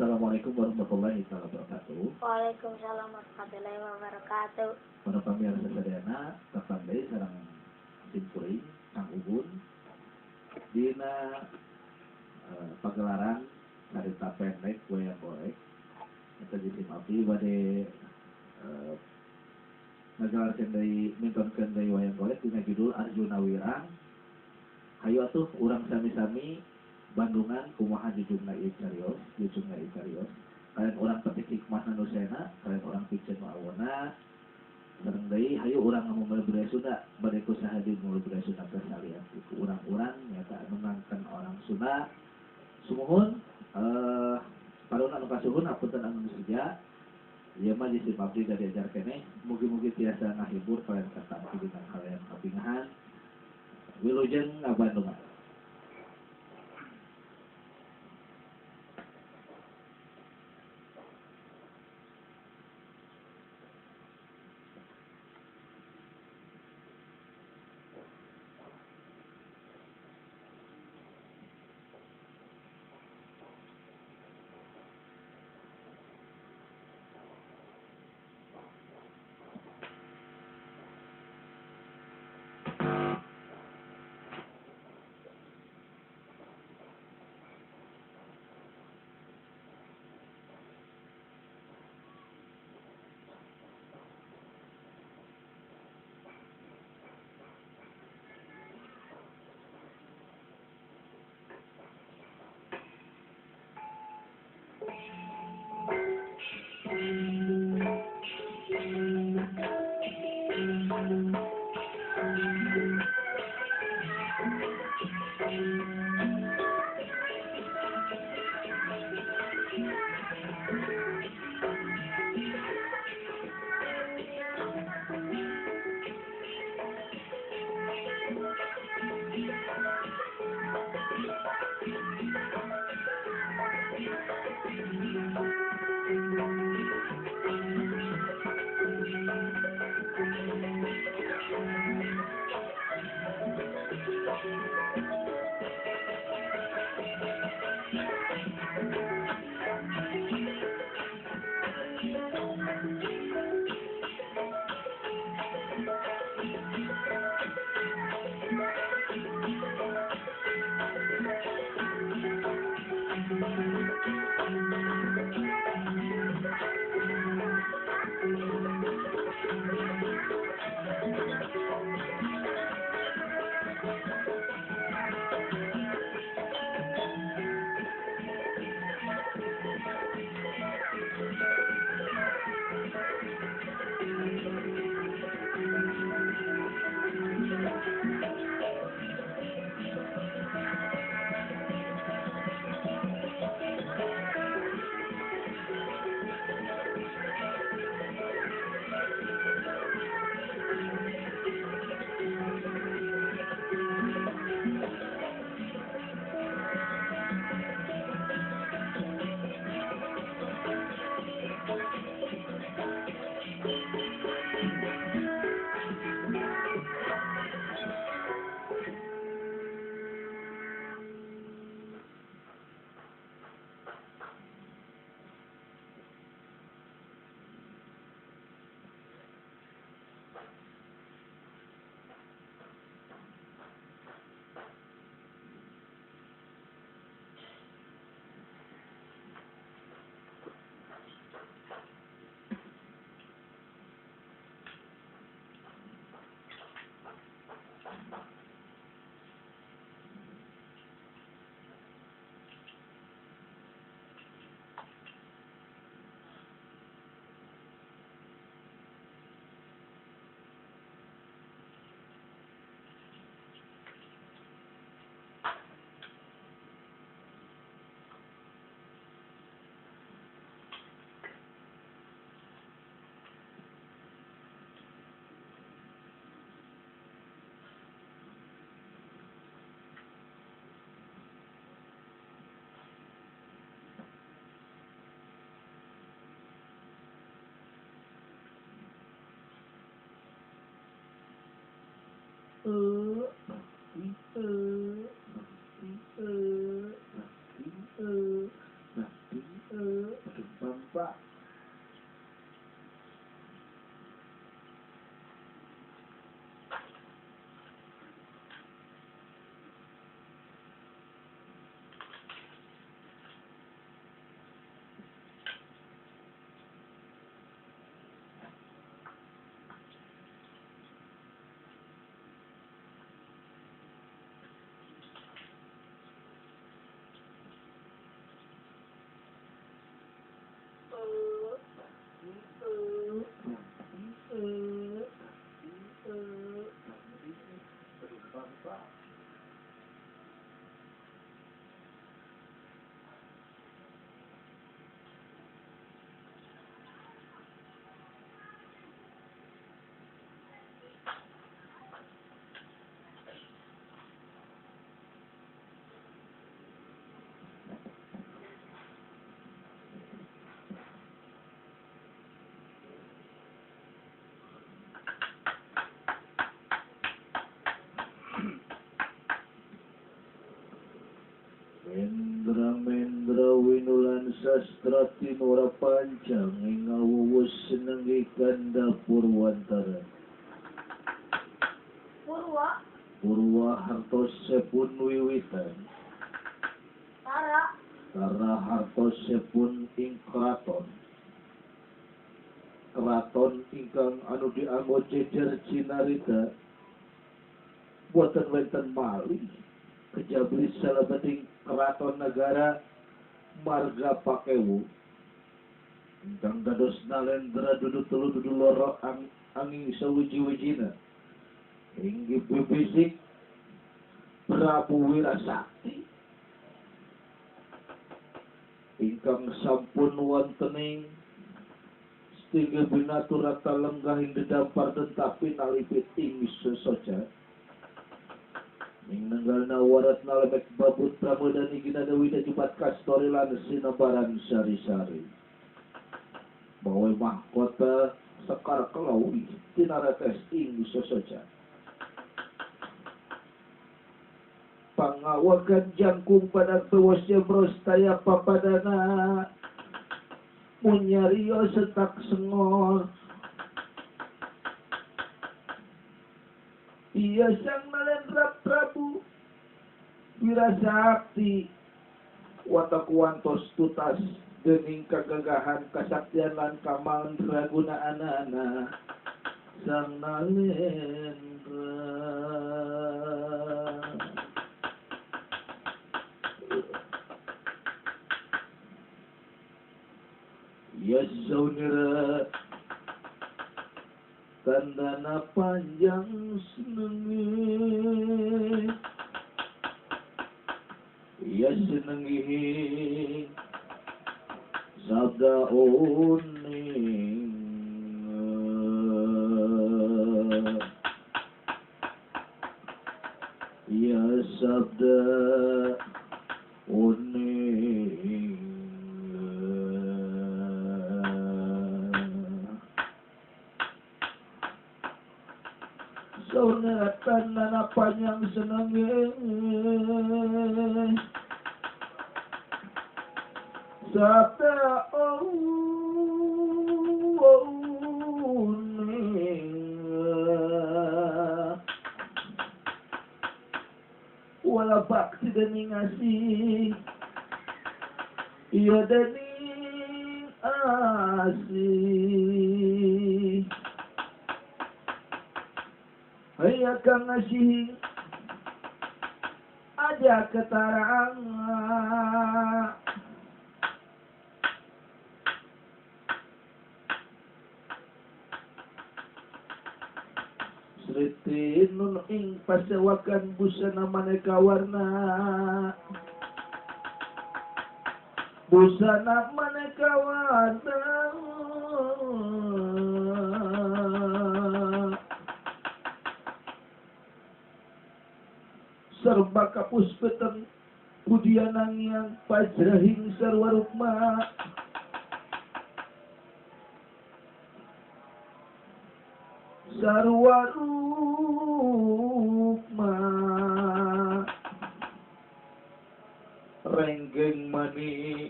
Assalamualaikum warahmatullahi wabarakatuh. Waalaikumsalam warahmatullahi wabarakatuh. Para pamirsa sadayana, tepang deui sareng sim kuring Kang Ubun dina pagelaran carita pendek wayang golek. Eta jisim abdi bade ngagelarkeun deui, mintonkeun deui wayang golek dina judul Arjuna Wirang. Hayu atuh urang sami-sami bandungan kumaha jujungna ieu carios, jujungna ieu carios. Kalian urang petik hikmahna nu saena, kalian urang piceun nu awona. Sareng deui hayu urang ngomong budaya Sunda, bade ku saha deui mulai budaya Sunda teh salian ku urang-urang nyata anu ngangken orang Sunda. Sumuhun paruna anu kasuhun hapunten anu seja. Ieu mah jisim abdi da diajar keneh, mugi-mugi tiasa ngahibur kalian katampi dina kalian kapingahan. Wilujeng ngabandungan. Sastra tinora panjang ing ngawuwus senengi ganda Purwantara. Purwa. Purwa hartosepun wiwitan. Tara. Tara hartosepun ing kraton. Kraton ingkang anu dianggo jejer cinarita. Boten wenten malih kejabri salebeting kraton negara marga Pakewu. Ingkang dados nalendra dudu telu dudu loro angin sawiji-wijina. Inggih bibisik Prabu Wirasakti ingkang sampun wontening stinggih binaturata lenggah ing dedampar tetapi nalipit ing sesoca ing nenggalna warat nalemek babut pramodani ginada wida jubat kastori lan sinabaran sari-sari bawe mahkota sekar kelawi tinaretes ing sesoca pangawakan jangkung pada pewasnya brostaya papadana munyario setak sengor iya sang Nalendra Prabu Wirasakti watakuantos tutas dening kegagahan kasaktian lan kamandragunaanana sang Nalendra. Ya saudara tandana panjang senengi ya senengi sabda uning ya sabda uning saudara panjang senengi sabda uning wala bakti dening asih iya dening asih Hayya kang ngasih aja ketarang Sriti nun ing pasewakan busana maneka warna busana maneka warna serba kapus peteng budianangiang pajrahing sarwarukma sarwarukma renggeng mani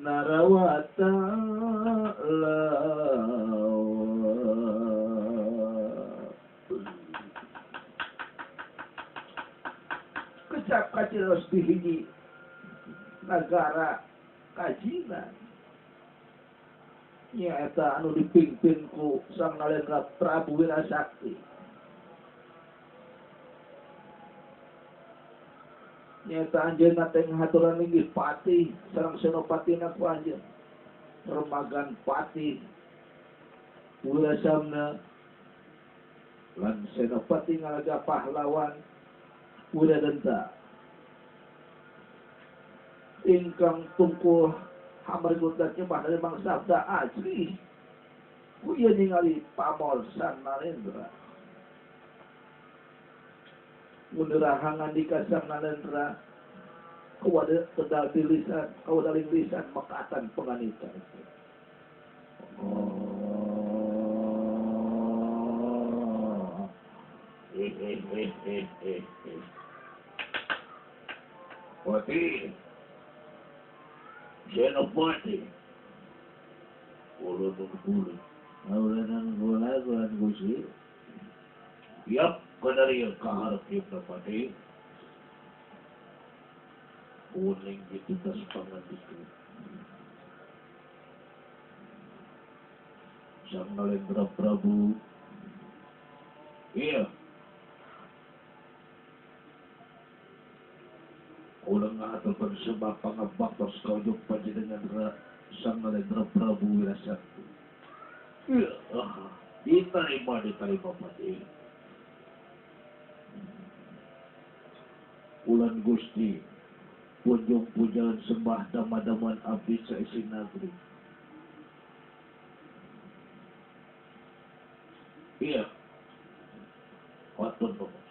narawata kecap kacilos di hiji nagara kajinan nyaeta anu dipimpin ku Sang Nalendra Prabu Wirasakti nyaeta anjeunna teh ngahaturan linggih patih sareng senopatina ku anjeun remagan patih Wirasamna lan senopati ngalaga pahlawan Wiradenta ingkang tungkul hamarigutan nyembah dari Bang Sabda Ajri kuya ningali pamor Sang Nalendra munirahangan ngandika Sang Nalendra kawada kedal dilisan kawadaling lisan mekatan penganita. Oh. Pati Senopati. Ulah gula. Ulah gula Tuan Gusti. Yap, kadarieu kaharep ieu Pati. Uning dituntas pangandika. Sang Nalendra Prabu. Iya. Ulah ngahaturkeun sebab pangabaktos ka ujug panjenengan Sang Nalendra Prabu Wirasakti. Iya, diterima diterima Pati. Ulan Gusti punjung pujalan sembah dama-daman abdi saisi nagri. Iya. Hatur nuhun.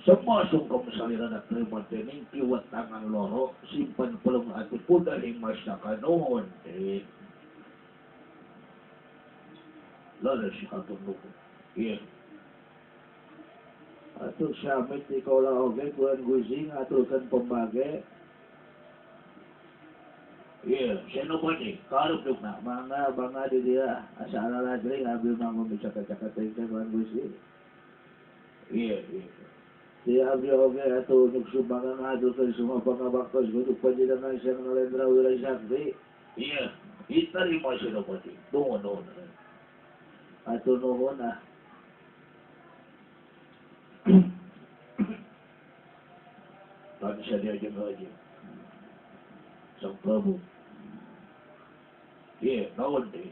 Semua sungkem salirana terima dening kiwat tangan loro simpen pelung ati pudaling masaka nuhun. Lalu si hatur nuhun. Iya. Atuh samit di kaula oge Tuan Gusti ngaturkeun pembage. Iya, Senopati, karep dukna. Mangga mangga di dia asa alalajring abdi mah mun dicaket-caket teh Tuan Gusti. Iya, iya. Di abdi oge atuh nuk sumangga ngaturkeun semua pangabaktos kudu panjenengan Sang Nalendra Wirasakti. Iya, diterima Senopati. Nuhun nuhun. Atuh nuhun ah. Tadi saya diajak aja Sang Prabu. Iya, naon deh.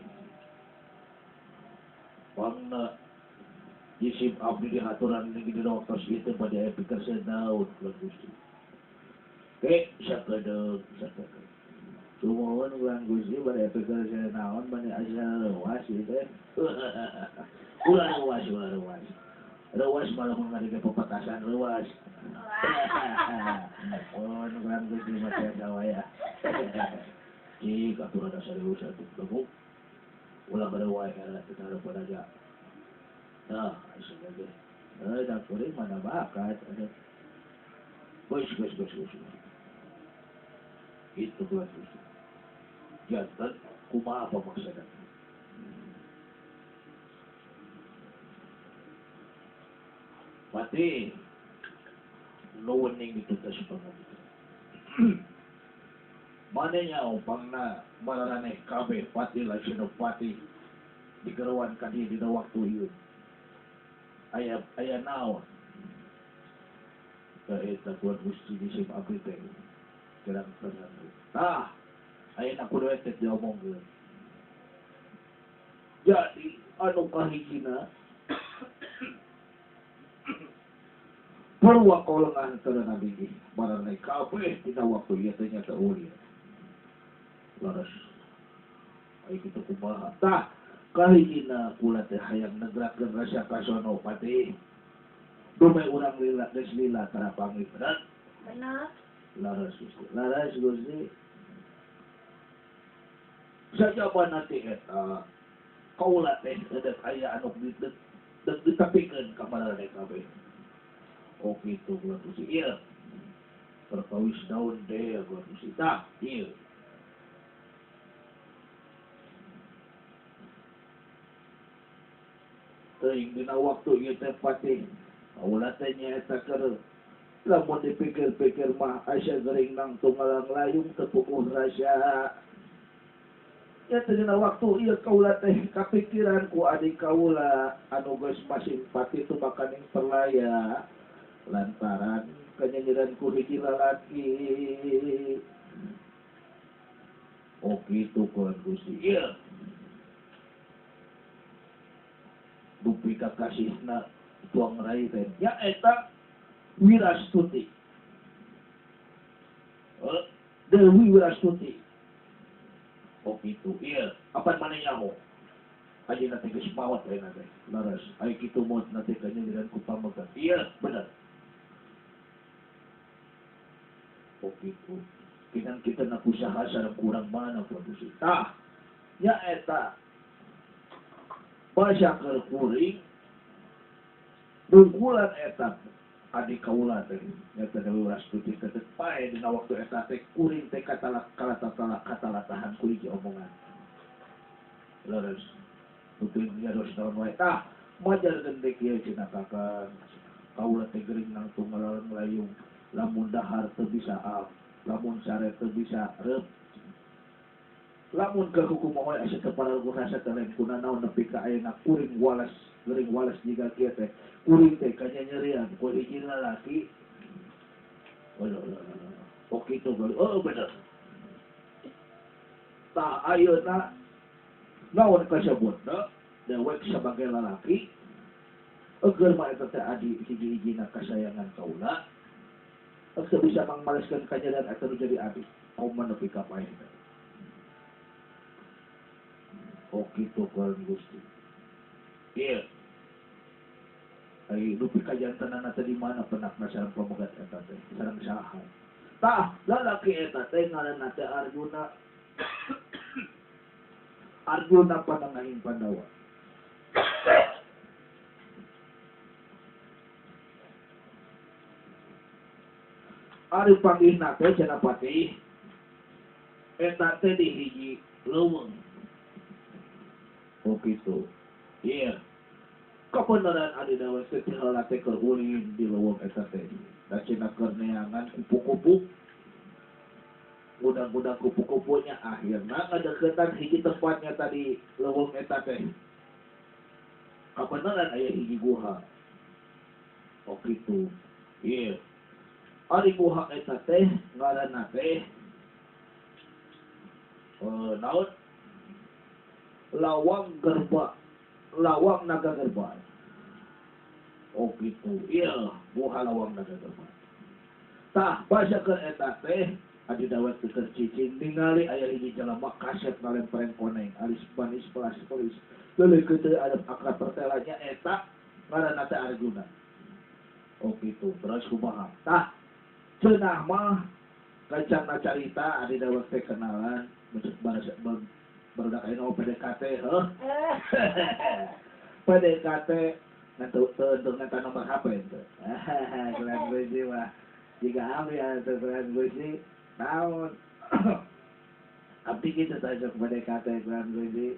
Pangna jisim abdi dihaturan ini di dokter itu pada epikar saya naon Tuan Gusti. Oke, sakedeng, sakedeng. Sumuhun Tuan Gusti pada epikar saya naon pada asa lewas gitu. Ulah lewas, ulah lewas. Lewas malah mengadili pepetasan lewas. Oh, nungguan Gusti mah tiasa wae. Cik atuh rada serius atuh gemuk. Ulah bade wae kana teu harapan aja. Nah, asa ge. Eh, da kuring mana bakat. Geus geus geus geus. Itu Tuan Gusti. Jantan kumaha pamaksana? Pati nuwening dituntas pangandika. Manehnya upangna mararaneh kabeh Pati lan Senopati digerowan ka dieu dina waktu ieu. Aya aya naon? Tah eta Tuan Gusti jisim abdi teh kirang terang. Tah, ayeuna kudu teh diomongkeun. Jadi anu kahijina Perwa kaulengan antara nabi maraneh kabeh dina waktu ieu teh nyata ulin. Laras. Ai kitu kumaha? Tah, kahijina kula teh hayang negrakeun rasa kasono Pati. Dumeh urang lila geus lila tara panggih bener. Bener. Laras Gusti. Laras Gusti. Sajaba nanti eta kaula teh eudeuk aya anu ditepikeun ka maraneh kabeh. Oh gitu Tuan Gusti. Iya. Perkawis daun deh Tuan Gusti. Tah, iya. Teuing dina waktu ieu teh Pati. Kaula teh nyaeta keur lamun dipikir-pikir mah asa gering nang tunggalang layung teu puguh rasa. Ya teh dina waktu ieu kaula teh kapikiran ku adik kaula anu geus masing pati tumakaning perlaya. Lantaran kanyinyiran ku hiji lalaki. Oh gitu Tuan Gusti. Iya. Dupi kakasihna tuang rai teh. Ya eta Wirastuti. Dewi Wirastuti. Oh gitu. Iya. Apan maneh nyaho? Ayeuna teh geus maot ayeuna teh. Laras. Ai kitu maot na teh kanyinyiran ku pamegat. Iya, bener. Oh gitu. Kinan kita nak usaha sareng kurang mana produksi. Tah, nya eta basa keur kuring dungkulan eta Adik kaula teh nyata Dewi Warastuti teh pae dina waktu eta teh kuring teh katalak kalatatala katalatahan ku hiji omongan. Leres teuing nyarios naon wae tah majar gendek ieu cenah kakang. Kaula teh gering nangtung ngalayung lamun dahar teu bisa am, lamun sare teu bisa reup. Lamun ke hukum wae asa teu paralgu rasa teh lain kuna naon nepi ka ayeuna kuring walas gering walas jiga kieu teh kuring teh kanyanyerian ku hiji lalaki. Oh kitu oh bener. Tah ayeuna naon kasebutna dewek sebagai lalaki eueur mah eta teh adi hiji-hijina kasayangan kaula teu bisa mangmaleskeun kanyerian eta nu jadi adi komo nepi ka paeh. Oh kitu kan Gusti. Iya. Ai dupi kajantenana teh di mana penakna sareng pamegat eta teh sareng saha. Tah lalaki eta teh ngaranna teh Arjuna. Arjuna panangahing Pandawa. Ari panggihna teh cenah patih eta teh di hiji leuweung. Oh kitu. Iya. Kebenaran adi dawet teh heula teh keur ulin di leuweung eta teh. Da cenah keur neangan kupu-kupu. Gudang-gudang kupu-kupunya akhirna ngadeukeutan hiji tempatnya tadi leuweung eta teh. Kebenaran aya hiji guha. Oh kitu. Iya. Ari guha eta teh ngaranna teh naon? Lawang gerba, lawang naga gerba. Oh gitu, iya, buha lawang naga gerba. Tah, basa keur eta teh, adi dawet teu cicing ningali aya hiji jalma kaset ngalempreng koneng, alis manis pelas pelis. Leuleuk teu ada akrab pertelanya eta ngaranna teh Arjuna. Oh gitu, terus kumaha? Tah, cenah mah kancana carita adi dawet teh kenalan, barudak ayeuna PDKT heuh. PDKT ngantuk teu nganta nomor HP teu. Kelan gusti mah jiga abdi atuh kelan gusti naon. Abdi kitu tah sok PDKT kelan gusti.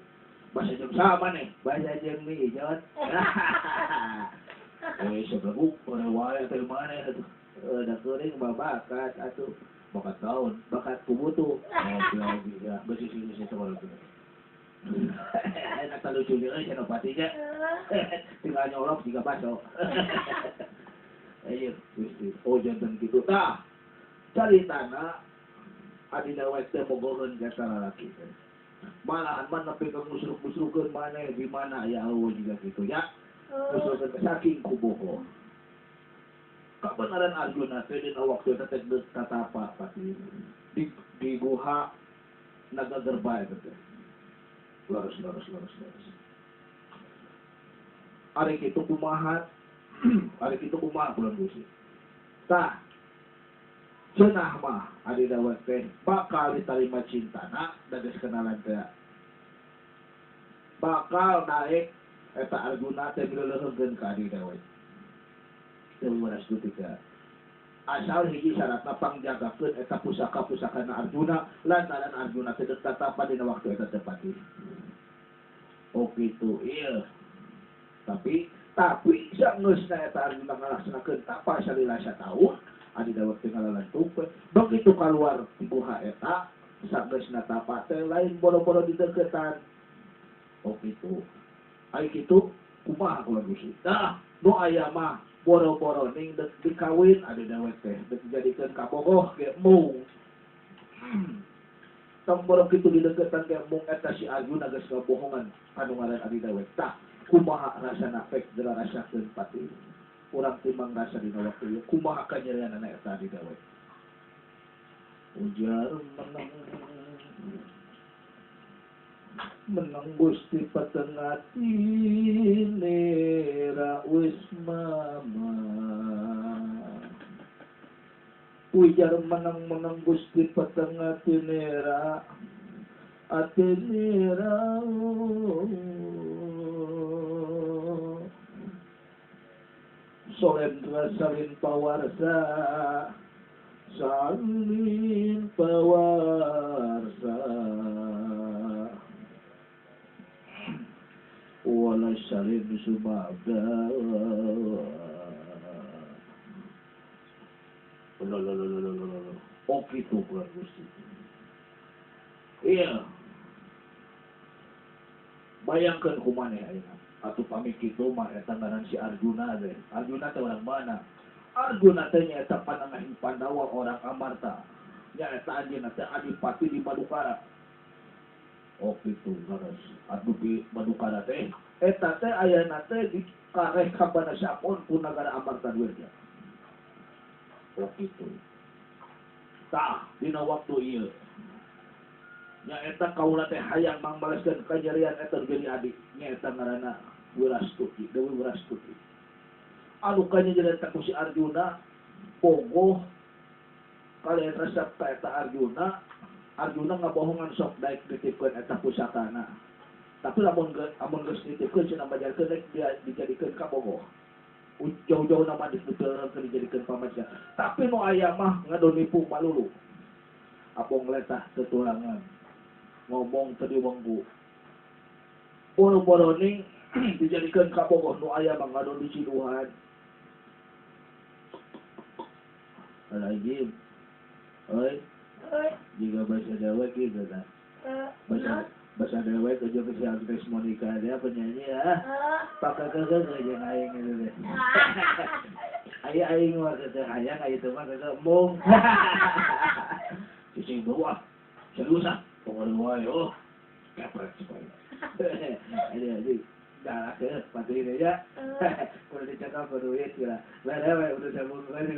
Bahasa jeung saha maneh? Bahasa jeung mi ijot. Sebelum urang wae teh maneh atuh. Da keuring babakat atuh. Bakat tahun, bakat kubutu. Oh, ya, besi sini sini sekolah itu. Enak tak lucu nih, senopatinya. Tinggal nyolok juga baso. Ayo, gusti. Oh, jantan gitu. Tah, cari tanah. Adi dawet teh bogoheun ka lalaki. Malahan mah nepi ka ngusruk-ngusrukeun maneh di mana ya Allah juga gitu ya. Ngusrukeun saking kuboho. Kebenaran Arjuna teh dina waktu eta teh geus tatapa pati di guha naga gerba eta teh. Leres leres leres leres. Ari kitu kumaha? Ari kitu kumaha bulan Gusti? Tah cenah mah adi dawet teh bakal ditarima cintana da geus kenalan teh. Bakal naik eta Arjuna teh mileuleungeun ka adi dawet. Dewi Warastuti teh asal hiji syaratna pangjagakeun eta pusaka-pusakana Arjuna lantaran Arjuna teh tatapa dina waktu eta teh patih. Oh kitu, iya. Tapi sangeusna eta Arjuna ngalaksanakeun tapa salila sataun adi dawet teh ngalalantung begitu kaluar ti guha eta sangeusna tapa teh lain boro-boro dideuketan. Oh kitu. Ai kitu kumaha kula Gusti? Tah, nu aya mah boro-boro ning dek dikawin adi dawet teh dek dijadikeun kabogoh ge mung. Tong boro kitu dideukeutan ge mung eta si Arjuna geus kabohongan anu ngaran adi dawet. Tah, kumaha rasana pek geura rasakeun pati. Urang timbang rasa dina waktu ieu kumaha kanyerianana eta adi dawet. Ujar menang menang Gusti patengati nera wis mama. Ujar menang-menang Gusti patengati nera ati nera. Solendra salin pawarsa salin pawarsa wala salin sumabda. Oh gitu bulan Gusti. Iya. Bayangkan kumaneh ayeuna. Atuh pamit kitu mah eta ngaran si Arjuna teh. Arjuna teh orang mana? Arjuna teh nyaeta panangahing Pandawa orang Amarta. Nyaeta anjeunna teh adipati di Madukara. Oh kitu garas. Atuh di Madukara teh eta teh ayana teh di kareh kabana sapon ku nagara Amarta Wirja. Oh kitu. Tah dina waktu ieu nyaeta kaula teh hayang mangbaleskeun kanyerian eta jadi adik nyaeta ngaranna Wirastuti, Dewi Wirastuti. Anu kanyerian eta ku si Arjuna bogoh kalian resep ka eta Arjuna, Arjuna ngabohongan sok daek dititipkeun eta pusakana. Tapi lamun amun geus dititipkeun cenah majarkeun daek dijadikeun ka bogoh. Jauh-jauh nama disebutkan dijadikan pamajikan. Tapi nu aya mah ngadonipu malulu. Apong letah tetulangan. Ngomong teu diwenggu. Boro-boro ning dijadikan kabogoh nu aya mah ngadon diciduhan. Lagi. Oi. Jika bahasa dewek gitu ta. Bahasa dewek aja ke si Agnes Monica dia penyanyi ya. Pakai kagak jeung aing gitu deh. Aya aing mah teh hayang aya teh mah kagak embung. Cicing bawah. Serius ah. Pokoknya wae oh. Kepret supaya. Ada jadi darah ke pati ini ya. Kudu dicakap kudu duit kira. Lah we udah sambung lagi.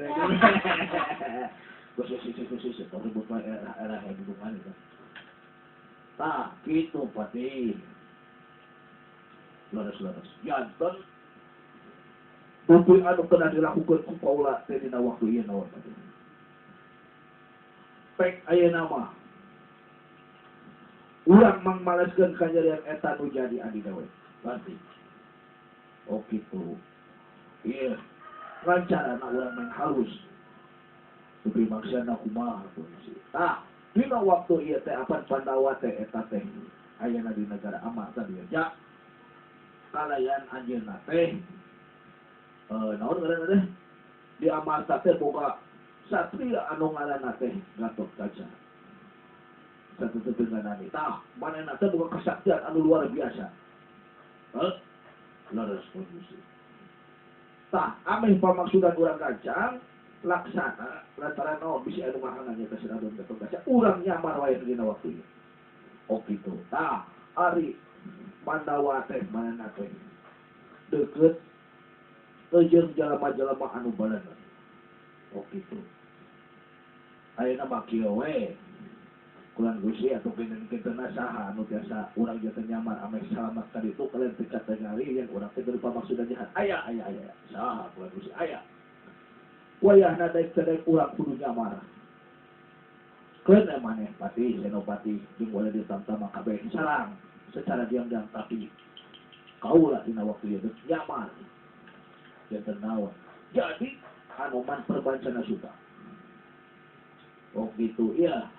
Khusus ribut wae era hubungan itu. Tah kitu pati. Leres-leres. Janten dupi anu kena dilakukan ku kaula teh dina waktu ieu naon pati. Pek ayeuna mah urang mangmaleskeun kanyerian eta nu jadi adi dewek. Pasti. Oh kitu. Ieu lancarana urang main halus. Dupi maksana kumaha tuh sih. Tah dina waktu ieu teh apan Pandawa teh eta teh ayana di negara Amarta dieu. Kalayan anjeunna teh naon ngaranna teh di Amarta teh boga satria anu ngaranna teh Gatotkaca. Satu-satunya tah manehna teh boga kesaktian anu luar biasa. Heuh leres kondisi. Tah ameh pamaksudan urang gancang laksana lantaran naon bisi anu mahangan nya teh Raden Gatotkaca urang nyamar wae dina waktu ieu. Oh kitu. Tah ari Pandawa teh manehna teh deukeut jeung jalma-jalma anu balener. Oh kitu. Ayeuna mah kieu we. Kulan Gusti atuh kinten-kintenna saha anu biasa urang jeung teu nyamar ameh salamat ka ditu kalian teu katingali yang urang teh geus pamaksudan jahat. Aya aya aya. Saha kulan Gusti aya. Wayahna daek teh daek urang kudu nyamar. Keun maneh pati Senopati jeung wala ditamtama kabeh sarang secara diam-diam tapi kaula dina waktu ieu nyamar janten naon jadi Anoman Perbancana Suta. Oh gitu iya.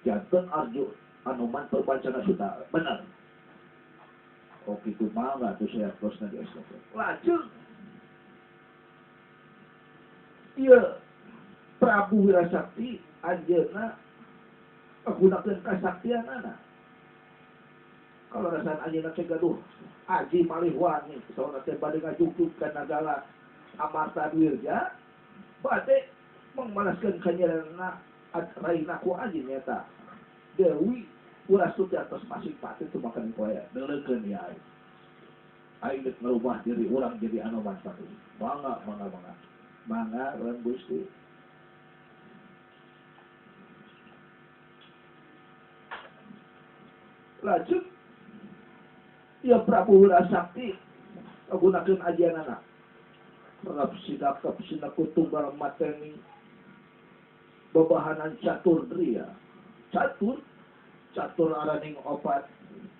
Janten Arjuna Anoman Perbancana Suta benar. Oh gitu mangga tuh saya terusna di SKP. Lajeng ieu Prabu Wirasakti anjeunna gunakeun kasaktianana. Kalau rasaan anjeunna teh gaduh aji malih wangi sauna teh bade ngajugjug ka nagara Amarta Wirja bade mangmalaskeun kanyerenna raina ku aji nyaeta Dewi Wirastuti atas masing pati teu makan poe deuleukeun ya aing. Aing geus ngarubah diri urang jadi Anoman pati. Mangga mangga mangga. Mangga urang Gusti. Lajeng ya Prabu Wirasakti gunakeun ajianana. Rap sidakep sinaku tunggal mateni babahanan catur dria. Catur catur araning opat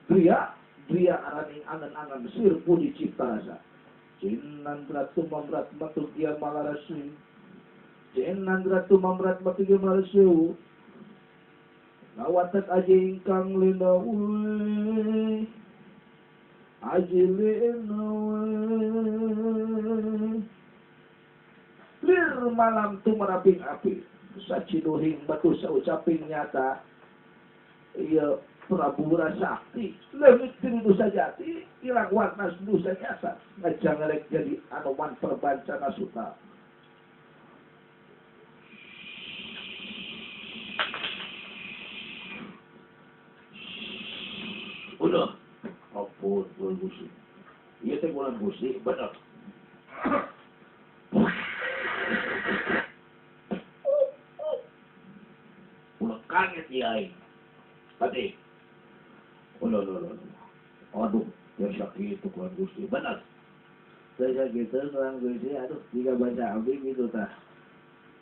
dria, dria araning angan-angan sir budi cipta rasa. Cinandra tumamrat matugia malarasi. Cinandra tumamrat matugia malarasi. Ngawatek aji ingkang linawe. Aji linawe. Lir malam tumaraping api. Saciduhing batu saucaping nyata. Iya Prabu Sakti leungit diri dosa jati hilang warna dosa nyata ngajangarek jadi Anoman Perbancana Suta. Udah ampun bulan Gusti, ieu teh bulan Gusti bener. Ulah kaget ya aing tadi. Ulah, ulah, ulah. Aduh, biasa gitu Tuhan Gusti. Benar. Biasa gitu Tuhan Gusti. Aduh, jika baca abdi gitu tah.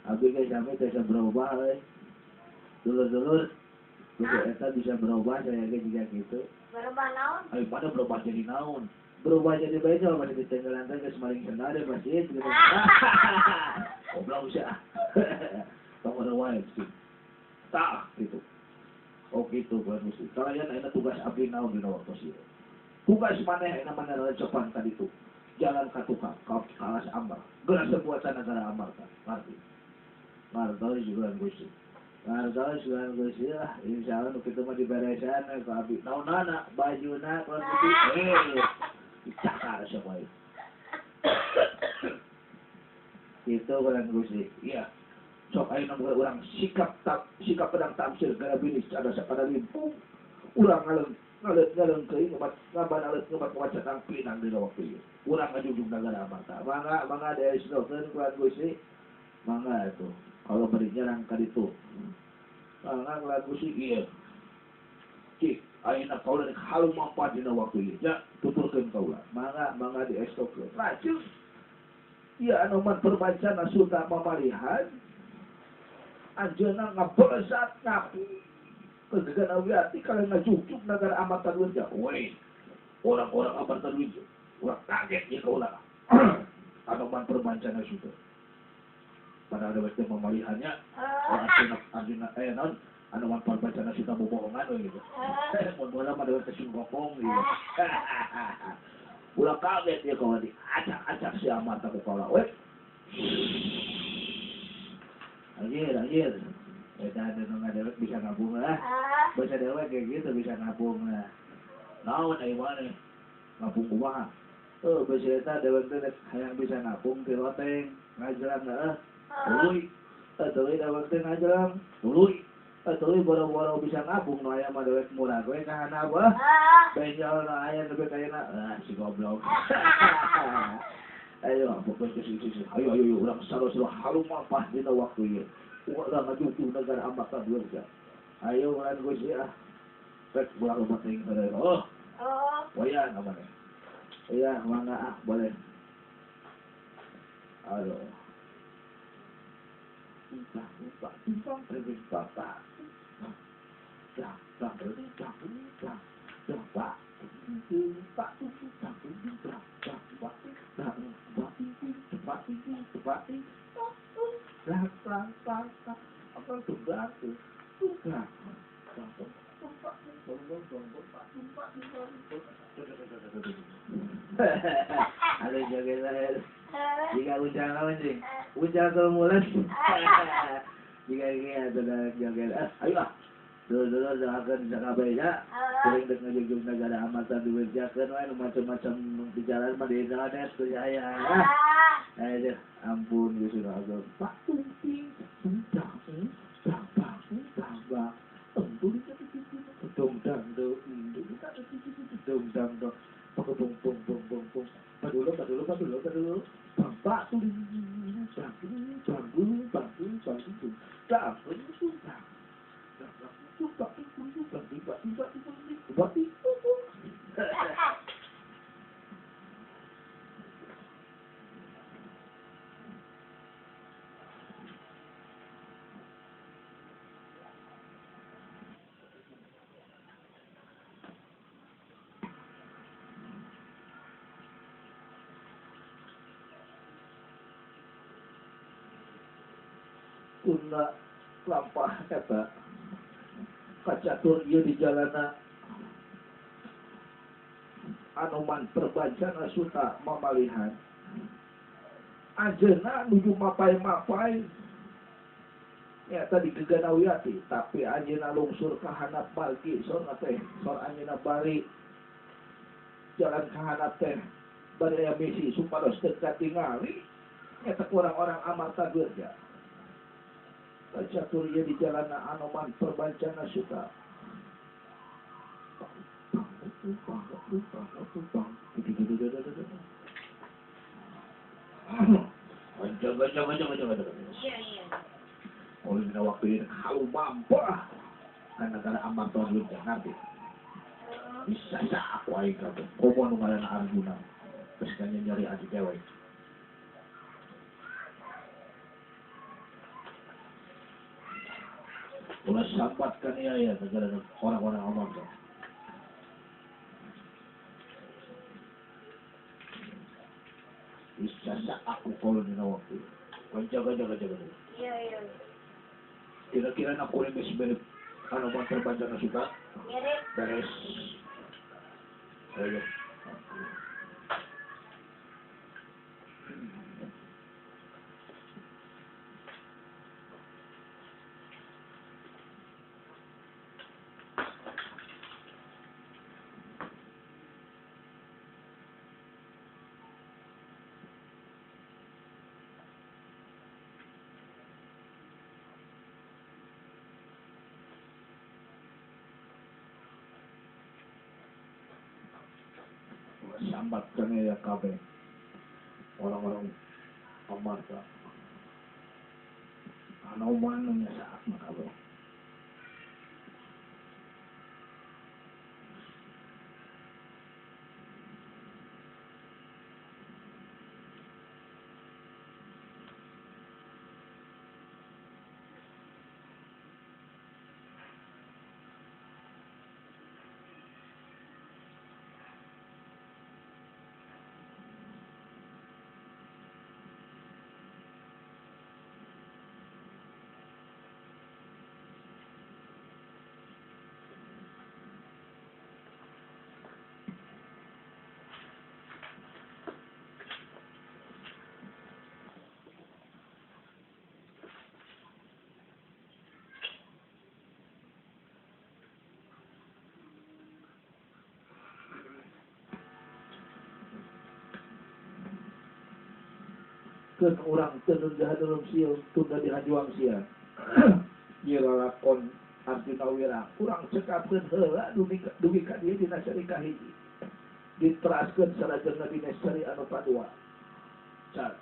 Abdi ke sami bisa berubah euy. Dulur-dulur kudu eta bisa berubah saya ge jika gitu. Berubah naon? Ayo pada berubah jadi naon? Berubah jadi bae kalau masih ditenggelan teh geus maling sendal di masjid gitu. Goblok sia. Tong wae sih. Tah gitu. Oh gitu Tuhan Gusti. Kalian ayeuna tugas abdi naon dina waktu ieu. Tugas maneh ayeuna maneh recepan tadi tu. Jalan ka tukang, ka alas amar. Geura sebuah negara amar tah. Ngarti. Ngartos Tuhan Gusti. Ngartos Tuhan Gusti lah. Insyaallah nu kitu mah diberesan ku abdi. Naonana bajuna Tuhan Gusti. Dicakar siapa ieu. Gitu Tuhan Gusti. Iya. Sok ayeuna boga urang sikap sikap pedang tamsir gara binis ada sapada limpung urang ngaleung ngaleung teuing ngebat ngaban aleut ngebat wacana pinang dina waktu ieu urang ngajujung nagara Amarta mangga mangga diesnokeun ku Gusti mangga atuh kalau bari nyerang ka ditu mangga ku Gusti ieu cik ayeuna kaula rek halumampah dina waktu ieu nya tuturkeun kaula mangga mangga diesnokeun lajeng ieu Anoman Perbancana Suta mamalihan anjeunna ngabelesat ngaku kegegan awiati kalian ngajujuk negara Amarta Dwija. Woi, orang-orang Amarta Dwija, urang kaget ya kaula. Anoman Perbancana Suta. Pada ada waktu memalihannya, orang anjeunna naon Anoman Perbancana Suta bobohongan we gitu. Mun bola mah dewek kesing gokong gitu. Ulah kaget ya kaula diacak-acak si Amarta ku kaula we. Anjir, anjir. Eta ada nu ngadewek bisa ngabung lah. Baca dewek kayak gitu bisa ngabung lah. Naon ai maneh? Ngabung kumaha? Baca eta dewek teh hayang bisa ngabung ti loteng, ngajrang heeh. Tuluy. Tuluy dewek teh ngajrang, tuluy. Tuluy boro-boro bisa ngabung nu aya mah dewek murah we ka handap ah. Benjol nu aya nepi ka ayeuna. Ah, si goblok. Ayo, pokoknya sih, ayo, ayo, ayo, orang salah-salah halumampah dina waktu ieu. Urang ngajujuh negara Amarta Dwija. Ayo, urang Gusti ah. Rek ulah loba teuing heureuy. Oh. Wayah namanya. Iya, mangga ah, boleh. Aduh. Entah, entah, entah, entah, entah. Dah, dah, dah, dah, dah, dah, Ada joget saya. Jika ujang apa sih? Ujang ke mulut. Jika ini ada joget. Ayo ah. Dulu-dulu doakan sakabehnya. Kuring dek ngajujung negara Amarta diwerjakeun wae nu macam-macam di jalan mah di internet ku saya. Ayo ampun Gusti Ageng. Pak tung ting tung dang dang bang dang bang. Tung dong dang dong dong dang dong. Pak bong bong bong bong bong. Padulu padulu padulu padulu. Bang pak tung dang dang bang bang dang dang. Tunda lampah eta kacatur ieu di jalana Anoman Perbancana Suta mamalihan. Anjeunna nuju mapai-mapai nyata di Geganawiati, tapi anjeunna lungsur ka handap margi sorna teh, sor anjeunna bari jalan ka handap teh bari aya misi supados teu katingali nyata kurang orang Amarta Wirja. Kacatur ieu di jalana Anoman Perbancana Suta. Oleh dina waktu ini kalau mampu kan negara Amarta Wirja ngerti. Bisa sa aku aing kabeh. Komo nu ngaranna Arjuna. Geus nyari adi dewek. Ulah sambat kan ya ya negara orang-orang Amarta. Bisa sa aku kalau dina waktu. Jaga. Iya. Kira-kira nak kuring geus mirip Anoman Perbancana Suta? Mirip. Beres. Ayo. Sambatkan ya kabeh orang-orang Amarta. Anoman nya saat mah kabeh. Keun urang teu jahat dalam sieu tunda dihajuang sia. Ieu lalakon Arjuna Wira urang cekapkeun heula dugi ka dieu dina seri kahiji. Diteraskeun salajengna dina seri anu kadua. Cat.